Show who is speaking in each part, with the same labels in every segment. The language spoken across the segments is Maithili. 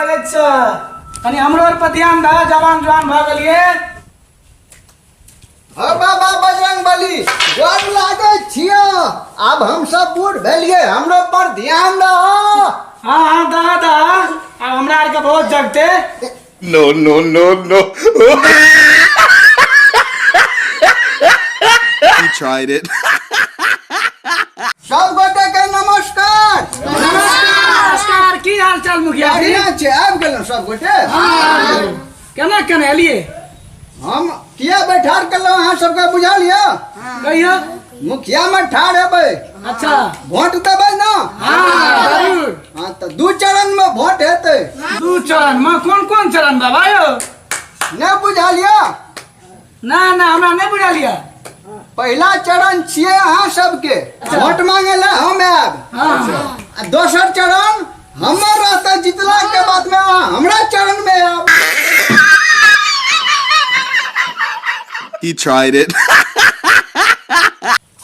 Speaker 1: लगै छै। कनि हमरो आर पर ध्यान दह, जवान जवान भऽ गेलियै।
Speaker 2: हो बाबा बजरंग बली, गोर लागै छियो। आब हम सब बूढ़ भेलियै, हमरो पर ध्यान दहो।
Speaker 1: हाँ हाँ, दह दह, आब हमरा आरके बहुत जगते।
Speaker 3: No, no, no, no. He tried it.
Speaker 2: सब गोटे के नमस्कार।
Speaker 1: नमस्कार, की हाल चाल मुखिया जी?
Speaker 2: बढ़िया छै। आबि गेलहुँ सब गोटे?
Speaker 1: केना केना एलियै?
Speaker 2: हम किया बैठार केलहुँ अहाँ सबके बुझल यऽ?
Speaker 1: कहियो।
Speaker 2: मुखिया में ठाढ़ हेबै।
Speaker 1: अच्छा।
Speaker 2: वोट देबै ने?
Speaker 1: हाँ, जरूर।
Speaker 2: हाँ, तऽ दू चरण में वोट हेतै।
Speaker 1: दू चरण में कोन कोन चरण बाबा यौ?
Speaker 2: नहि बुझल यऽ?
Speaker 1: ना ना, हमरा नहि बुझल यऽ।
Speaker 2: पहिला चरण छियै अहाँ सबके वोट मांगे ला हम आयब। आ दोसर चरण हमर रहते, जितला के बाद में अहाँ हमरा चरण में आयब।
Speaker 3: He tried it.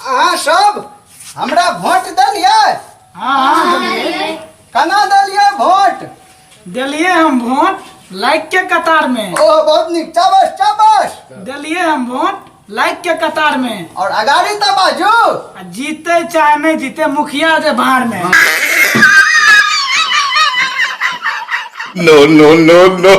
Speaker 2: अहाँ सब हमरा वोट देलियै?
Speaker 1: हाँ हाँ, देलियै।
Speaker 2: केना देलियै वोट?
Speaker 1: देलियै हम वोट लाइक के कतार में।
Speaker 2: ओ, बहुत नीक, चाबस चाबस।
Speaker 1: देलियै हम वोट लाइक के कतार में।
Speaker 2: और अगाड़ी तऽ बाजू।
Speaker 1: आ जीते चाहे नहीं जीते, मुखिया जे भाड़ में।
Speaker 3: No, no, no, no.